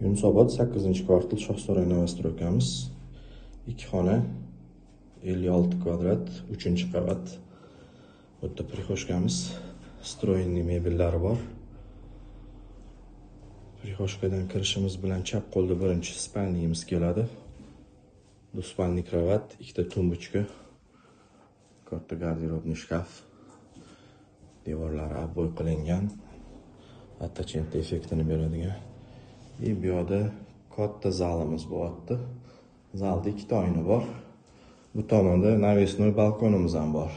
Yunusobod 8-kvartal Shohsaroy новостройкamiz. 2 xona, 56 kvadrat, 3-qavat. Bu yerda prixoshkamiz, встроенный mebellari bor. Prixoshkadan kirishimiz bilan chap qo'lda birinchi spalniyimiz keladi. Двуспальный kravat, ikkita tumbuchka, katta garderobный shkaf. Devorlari обоy qilingan, attachenta effektini beradigan. И bu yoqda katta zalimiz bo'lyapti. Zalda ikkita oyna bor. Bu tomonda навесной balkonimiz ham bor.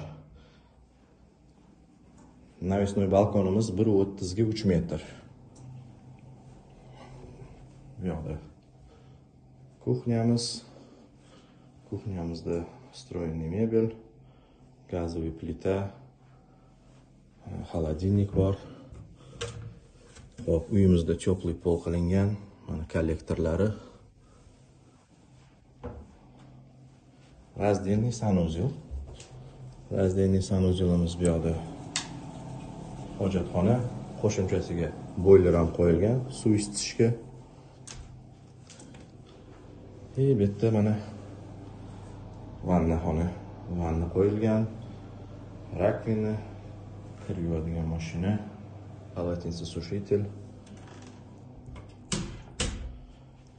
Навесной balkonimiz 1.30 ga 3 metr. Bu yoqda kuxnyamiz. Kuxnyamizda встроенный mebel, газовый plita, холодильник bor. Hop, uyimizda теплый pol qilingan, mana kollektorlari. Раздельный санузел. Раздельный санузелimiz bu yoqda. Hojatxona, qo'shimchasiga boyler ham qo'yilgan suv isitishga. Bu yerda mana vannaxona, vanna qo'yilgan, раковина, kir yuvadigan mashina, полотенцесушитель.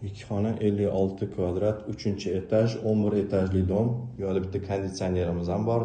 2 xona, 56 kvadrat, 3-etaj, 11 etajli dom. Bu yerda bitta konditsionerimiz ham bor.